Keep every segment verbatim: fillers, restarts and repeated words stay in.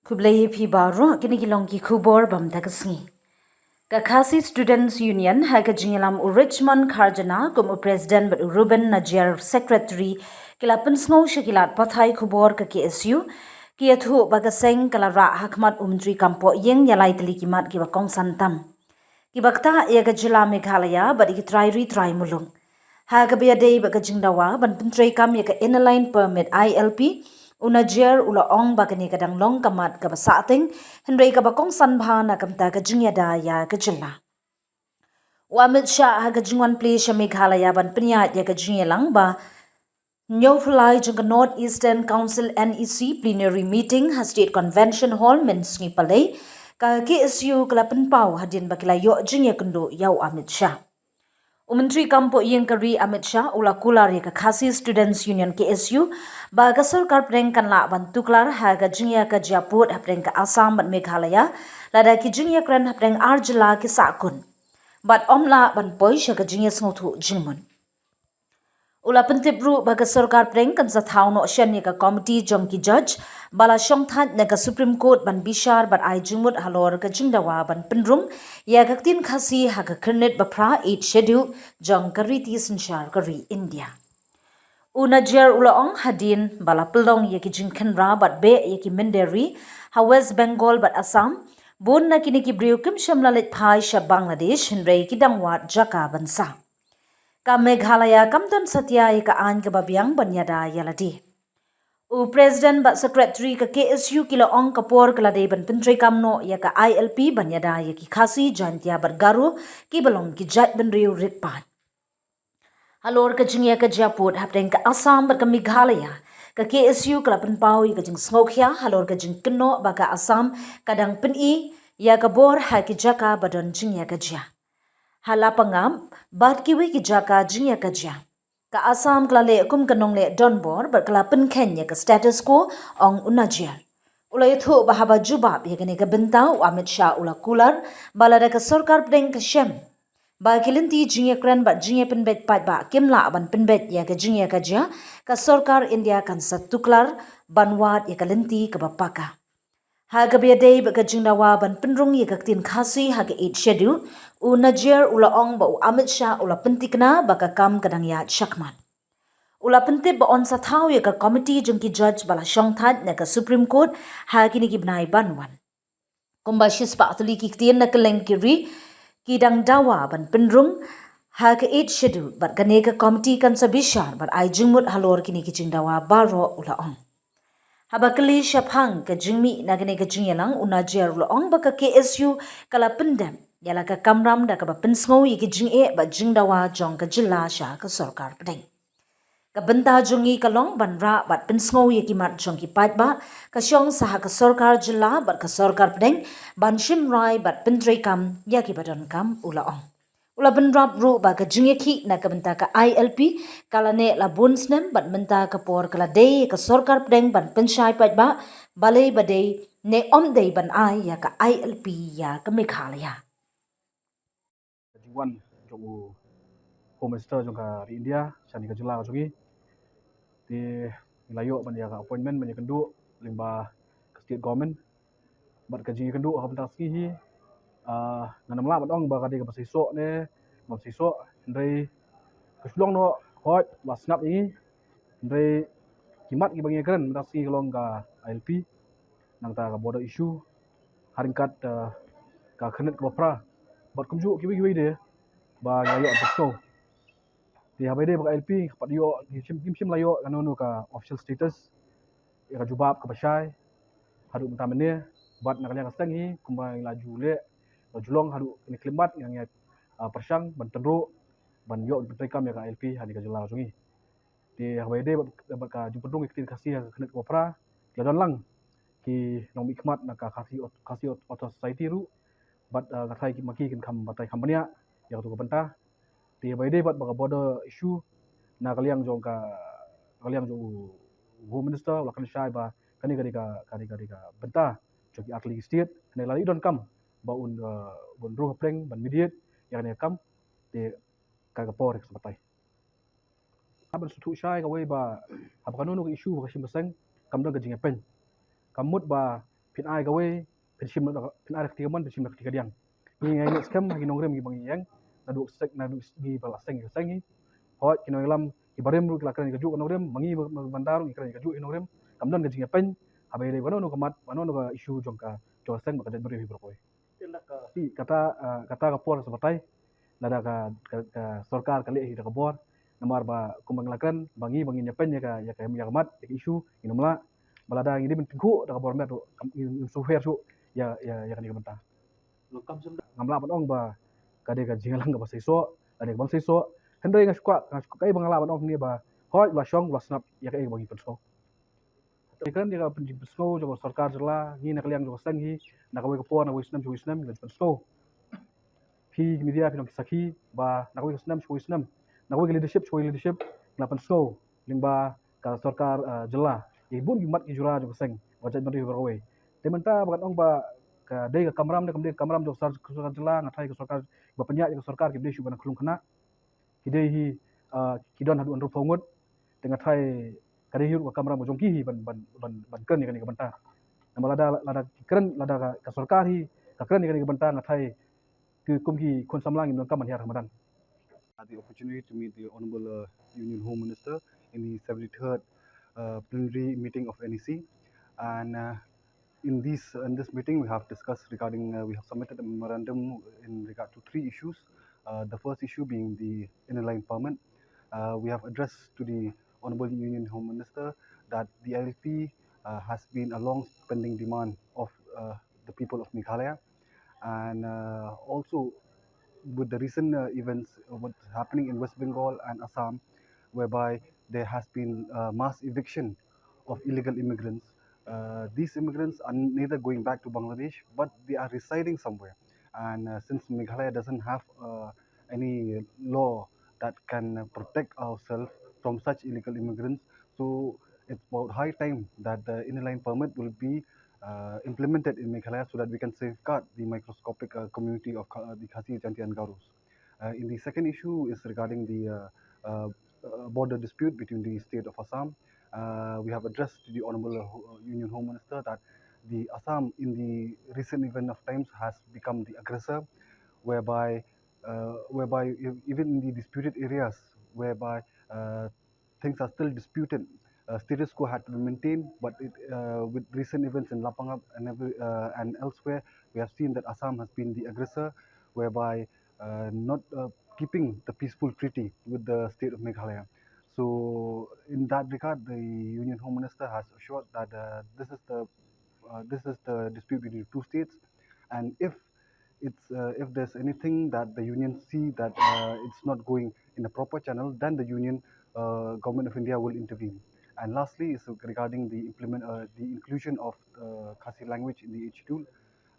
Khublei ïa phi baroh, kine ki long ki khubor bam da ka sngi. Ka Khasi Students Union ha ka jingïalam u Richmond Kharjana kum u President bad u Ruben Najiar Secretary ki la pynsngew sha ki lad pathai khubor ka K S U, ki ïathuh ba ka seng ka la rah ha khmat u Myntri Kam Pohïing ïa lai tylli ki mat kiba kongsan tam, kiba ktah ïa ka jylla Meghalaya bad ïa ki trai ri trai muluk. Ha kaba ïadei bad ka jingdawa ban pyntreikam ïa ka Inner Line Permit, I L P, u Najiar u la ong ba kane ka dang long ka mat kaba sahteng, hynrei kaba kongsan bha na ka bynta ka jingïada ïa ka jylla. U Amit Shah ha ka jingwan plie sha Meghalaya ban pynïaid ïa ka jingïalang ba hynñiewphew lai jong ka North Eastern Council, N E C, Plenary Meeting ha State Convention Hall mynsngi Palei, ka K S U ka la pynpaw hadien ba ki la ïoh jingïakynduh ïa u Amit Shah. U Myntri Kam Pohïing ka ri Amit Shah u la kular ïa ka Khasi Students Union, K S U, ba ka sorkar pdeng kan lah ban tuklar ha ka jingïakajia pud hapdeng ka Assam bad Meghalaya lada ki jingïakren hapdeng ar jylla ki sahkut, bad ym lah ban poi sha ka jingïasngewthuh jingmut. U la pyntip ruh ba ka sorkar pdeng kan sa thaw noh shen ïa ka komiti jong ki judge ba la shongthait na ka Supreme Court ban bishar bad ai jingmut halor ka jingdawa ban pynrung ïa ka ktien Khasi ha ka khyrnit baphra, Eighth Schedule, jong ka riti synshar ka ri India. U Najiar u la ong hadien ba la pynlong ïa ki jingkhynra bad beh ïa ki mynder ri ha West Bengal bad Assam, bun na kine ki briew kim shym la leit phai sha Bangladesh, hynrei ki dang wad jaka ban sah. Ka Meghalaya kam don satia ïa ka aiñ kaba biang ban ïada ïa lade. U President bad Secretary ka K S U ki la ong ka por ka la dei ban pyntreikam noh ïa ka I L P ban ïada ïa ki Khasi, Jaintia bad Garo kiba long ki jaitbynriew rit paid. Halor ka jingïakajia pud hapdeng ka Assam bad ka Meghalaya, ka K S U ka la pynpaw ïa ka jingsngewkhia halor ka jingkynnoh ba ka Assam ka dang pyni ïa ka bor ha ki jaka ba don jingïakajia, ha Lapangap bad kiwei ki jaka jingïakajia. Ka Assam ka la leh kum ka nongleh donbor bad ka la pynkheiñ ïa ka status quo, ong u Najiar. U la ïathuh ba haba jubab ïa kane ka bynta, u Amit Shah u la kular ba lada ka sorkar pdeng ka shem ba ki lynti jingïakren bad jingïapynbeit paidbah kim lah ban pynbeit ïa ka jingïakajia, ka sorkar India kan sa tuklar ban wad ïa ka lynti kaba paka. Ha kaba ïadei bad ka jingdawa ban pynrung ïa ka ktien Khasi ha ka Eighth Schedule, u Najiar u la ong ba u Amit Shah u la pynthikna ba ka kam ka dang ïaid shakhmat. U la pyntip ba yn sa thaw ïa ka komiti jong ki judge ba la shongthait na ka Supreme Court ha kine ki bnai ban wan. Kumba shispah tylli ki ktien na kylleng ki ri ki dang dawa ban pynrung ha ka Eighth Schedule, bad kane ka komiti kan sa bishar bad ai jingmut halor kine ki jingdawa baroh, u la ong. Haba kylli shaphang ka jingmih na kane ka jingïalang, u Najiar u la ong ba ka K S U ka la pyndep ïa la ka kamram da kaba pynsngew ïa ki jingeh bad jingdawa jong ka jylla sha ka sorkar pdeng. Ka bynta jong ngi ka long ban rah bad pynsngew ïa ki mat jong ki paidbah, ka shong sa ha ka sorkar jylla bad ka sorkar pdeng ban shim rai bad pyntreikam ïa kiba donkam, u la ong. U la bynrap ruh ba ka jingïakhih na ka bynta ka I L P ka la neh la bun snem bad mynta ka por ka la dei ka sorkar pdeng ban pynshai paidbah balei ba dei ne ym dei ban ai ïa ka I L P ïa ka Meghalaya. Ka jingwan jong u Home Minister jong ka ri India shane ka jylla ka jong ngi, te ngi la ïoh ban ïa ka appointment ban ïakynduh lyngba ka state government. Bad ka jingïakynduh ha ka bynta ka sngi hi, ah, ngan ym lah ban ong ba ka dei kaba seisoh ne bym seisoh, hynrei ka shu long noh hooid ba sngap ïa ngi, hynrei ki mat kiba ngi ïakren mynta ka sngi ka long ka I L P, nangta ka border issue, ha ryngkat, ah, ka khyrnit kaba phra bad kumjuh kiwei kiwei de ba ngi la ïoh ban pynsngew. Te haba ïadei bad ka I L P, ka pat ïoh, ngim shym, ngim shym la ïoh kano kano ka official status, ïa ka jubab kaba shai haduh mynta mynne. Bad na ka liang ka seng hi, kumba ngi la ju leh, la ju long haduh kine ki khyllipmat, ngi la ngi, ah, pyrshang ban tynruh ban ïoh ban pyntreikam ïa ka I L P ha kane ka jylla ka jong ngi. Te haba ïadei bad, bad ka jingpynrung ïa ka ktien Khasi ha ka khyrnit kaba phra, ki la don lang ki nongmihkhmat na ka Khasi Aut-, Khasi Aut-, Authors Society ruh, bad, ah, nga tharai ki ma ki kin kham batai kham bniah ïa katu ka bynta. Te haba ïadei bad ba ka border issue, na ka liang jong ka, ka liang jong u Home Minister u la kren shai ba kane ka dei ka, ka dei ka, dei ka bynta jong ki artylli ki state, kane la i donkam ba un, eh, ba un rung hapdeng ban mediate ïa kane ka kam. Te ka, ka por ka sa batai. Haba sngewthuh shai kawei ba haba kano kano ka issue ba ka shim ka seng, kam don ka jingïapeiñ. Ka mut ba phin ai kawei, phin shim da, phin ai da ka kti kamon, phin shim da ka kti kadiang. Ngi ngi ngi skhem ha ki nongrim kiba ngi ïeng, naduh seng, naduh ngi ba la seng ka seng hi. Hooid, ki nongïalam kiba rim ruh ki la kren ïa kajuh ka nongrim, ma ngi ba, ba, ban da ruh ngi kren ïa kajuh hi nongrim. Kam don ka jingïapeiñ haba ïadei bad kano kano ka mat, bad kano kano ka issue jong ka, jong ka seng bad ka jaitbynriew hi baroh kawei. Kata, ah, kata ka por ka sa batai, lada ka, ka, ka sorkar ka leh hi da ka bor, namar ba kumba ngi la kren ba ngi ba ngin ïapeiñ ïa ka, ïa ka, ïa ka mat, ïa ka issue, ngin ym lah. Ba lada ngi dei ban tyngkhuh da ka bor met ruh, kam, ngin ym sngewsih shuh ïa, ïa, ïa kane ka bynta. Ngam lah ban ong ba ka dei ka jingïalang kaba seisoh, ka dei kaba seisoh. Hynrei nga shu kwah, nga shu kwah, kaei ba nga lah ban ong hangne ba hooid, u la shong, u la sngap ïa kaei kaba ngi pynsngew. Te kan ïa ka pyn-, pynsngew jong ka sorkar jylla, ngi na ka liang jong ka seng hi, na kawei ka por, na kawei snem sha kawei snem, ngi la pynsngew. Phi ki media phi long ki sakhi ba na kawei ka snem sha kawei snem, na kawei ka leadership sha kawei leadership, ngi la pynsngew lyngba ka sorkar, ah, jylla ïa bun ki mat ki jura jong ka seng, ka jaitbynriew baroh kawei. Te mynta ba kan ong ba ka dei ka kamram, dei kam dei ka kamram jong ka sor-, ka sorkar jylla, nga tharai ka sorkar ba pynïaid ïa ka sorkar kim dei shuh ban khlung khynnah. Ki dei hi, ah, ki don haduh hynriewphew ngut. Te nga tharai ka dei hi ruh ka kamram ka jong ki hi ban, ban, ban, ban kren ïa kane ka bynta. Namar lada, lada ki kren, lada ka, ka sorkar hi ka kren ïa kane ka bynta, nga tharai ki kum ki khun samla ngim donkam ban hiar ha madan. Had the opportunity to meet the Honorable, uh, Union Home Minister in the seventy-third, uh, plenary meeting of N E C, and, uh, in this, in this meeting, we have discussed regarding, uh, we have submitted a memorandum in regard to three issues. Uh, the first issue being the Inner Line Permit. Uh, we have addressed to the Honorable Union Home Minister that the I L P, uh, has been a long pending demand of, uh, the people of Meghalaya, and, uh, also with the recent, uh, events, uh, what's happening in West Bengal and Assam, whereby there has been, uh, mass eviction of illegal immigrants. Uh, these immigrants are neither going back to Bangladesh, but they are residing somewhere. And, uh, since Meghalaya doesn't have, uh, any law that can, uh, protect ourselves from such illegal immigrants, so it's about high time that the Inner Line Permit will be, uh, implemented in Meghalaya so that we can safeguard the microscopic, uh, community of Kha-, uh, the Khasi, Jaintia and Garos. Uh, in the second issue is regarding the, uh, uh, uh, border dispute between the state of Assam. Uh, we have addressed to the Honorable, uh, Ho-, uh, Union Home Minister that the Assam in the recent event of times has become the aggressor, whereby, uh, whereby ev-, even in the disputed areas, whereby, uh, things are still disputed, uh, status quo had to be maintained. But it, uh, with recent events in Lapangap and every, uh, and elsewhere, we have seen that Assam has been the aggressor, whereby, uh, not, uh, keeping the peaceful treaty with the state of Meghalaya. So in that regard, the Union Home Minister has assured that, uh, this is the, uh, this is the dispute between two states, and if it's, uh, if there's anything that the union see that, uh, it's not going in a proper channel, then the union, uh, government of India will intervene. And lastly is regarding the implement, uh, the inclusion of, uh, Khasi language in the Eighth Schedule.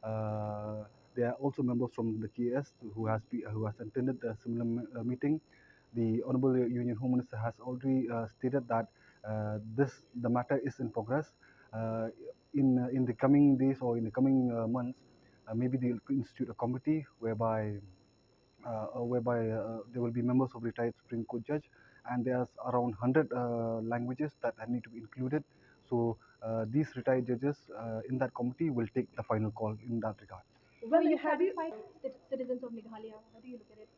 Uh, there are also members from the K S who has be, who has attended a similar, uh, meeting. The Honorable Union Home Minister has already, uh, stated that, uh, this, the matter is in progress. Uh, in, uh, in the coming days or in the coming, uh, months, uh, maybe they'll institute a committee whereby, uh, uh, whereby, uh, there will be members of retired Supreme Court judge, and there's around hundred, uh, languages that need to be included. So, uh, these retired judges, uh, in that committee will take the final call in that regard. Well, you have you cit-, citizens of Meghalaya. How do you look at it?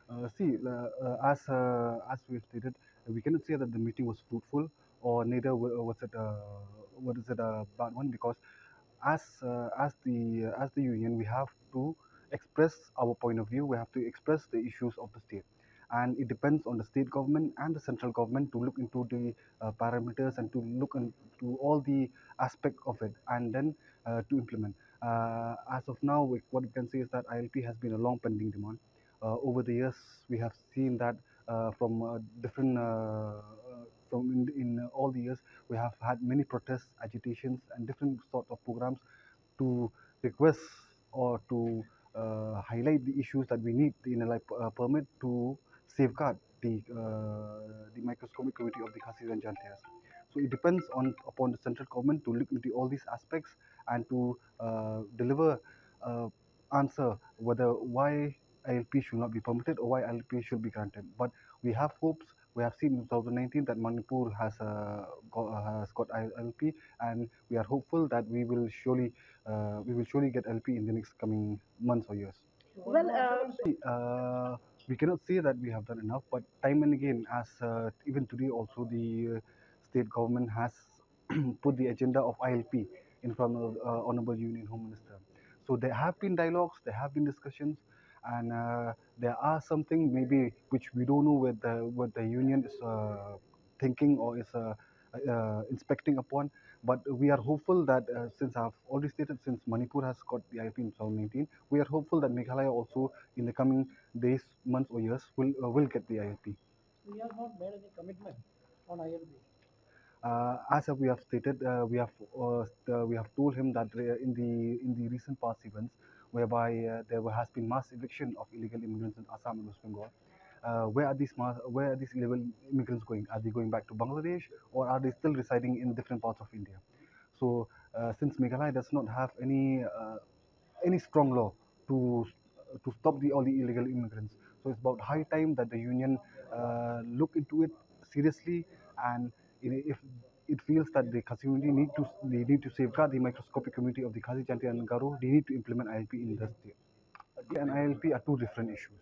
Uh, see, uh, uh, as, uh, as we've stated, we cannot say that the meeting was fruitful, or neither wa-, was it, uh, what is it, a bad one, because as, uh, as the, as the union, we have to express our point of view, we have to express the issues of the state. And it depends on the state government and the central government to look into the, uh, parameters and to look into all the aspect of it, and then, uh, to implement. Uh, as of now, we, what we can say is that I L P has been a long pending demand. Uh, over the years, we have seen that, uh, from, uh, different, uh, uh, from in, in all the years, we have had many protests, agitations, and different sort of programs to request or to, uh, highlight the issues that we need the Inner Line, uh, Permit to safeguard the, uh, the microscopic community of the Khasis and Jaintias. So it depends on, upon the central government to look into all these aspects and to, uh, deliver, uh, answer whether why I L P should not be permitted or why I L P should be granted. But we have hopes We have seen in two thousand nineteen that Manipur has uh, got, uh, has got I L P, and we are hopeful that we will surely uh, we will surely get I L P in the next coming months or years. Well, uh, uh, we cannot say that we have done enough, but time and again, as uh, even today also, the uh, state government has put the agenda of I L P in front of uh, Honorable Union Home Minister. So there have been dialogues, there have been discussions, and uh, there are something maybe which we don't know what the what the union is uh, thinking or is uh, uh, inspecting upon. But we are hopeful that uh, since I've already stated, since Manipur has got the I L P in twenty nineteen, we are hopeful that Meghalaya also in the coming days, months or years will uh, will get the I L P. We have not made any commitment on I L P. Uh, as we have stated, uh, we have uh, st- we have told him that uh, in the in the recent past events, whereby uh, there has been mass eviction of illegal immigrants in Assam and West Bengal, uh, where are these mass, where are these illegal immigrants going? Are they going back to Bangladesh, or are they still residing in different parts of India? So uh, since Meghalaya does not have any uh, any strong law to to stop the all the illegal immigrants, so it's about high time that the union uh, look into it seriously, and if it feels that the Khasi community need to they need to safeguard the microscopic community of the Khasi, Jaintia and Garo, they need to implement I L P in the state. And I L P are two different issues.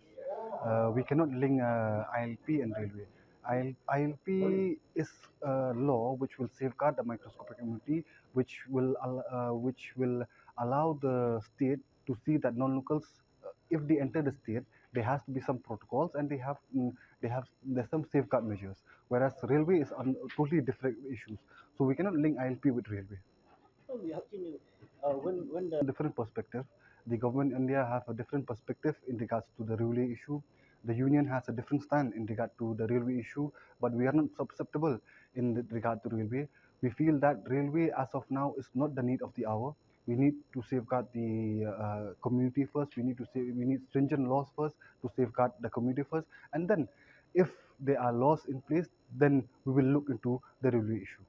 Uh, we cannot link uh, I L P and railway. I L P is a law which will safeguard the microscopic community, which will al- uh, which will allow the state to see that non-locals, uh, if they enter the state, there has to be some protocols, and they have mm, they have there's some safeguard measures. Whereas railway is on totally different issues, so we cannot link I L P with railway. Well, we have seen uh, when when the Different perspective. The government in India have a different perspective in regards to the railway issue. The union has a different stand in regard to the railway issue, but we are not susceptible in regard to railway. We feel that railway as of now is not the need of the hour. We need to safeguard the uh, community first. We need to say we need stringent laws first to safeguard the community first, and then if there are laws in place, then we will look into the railway issue.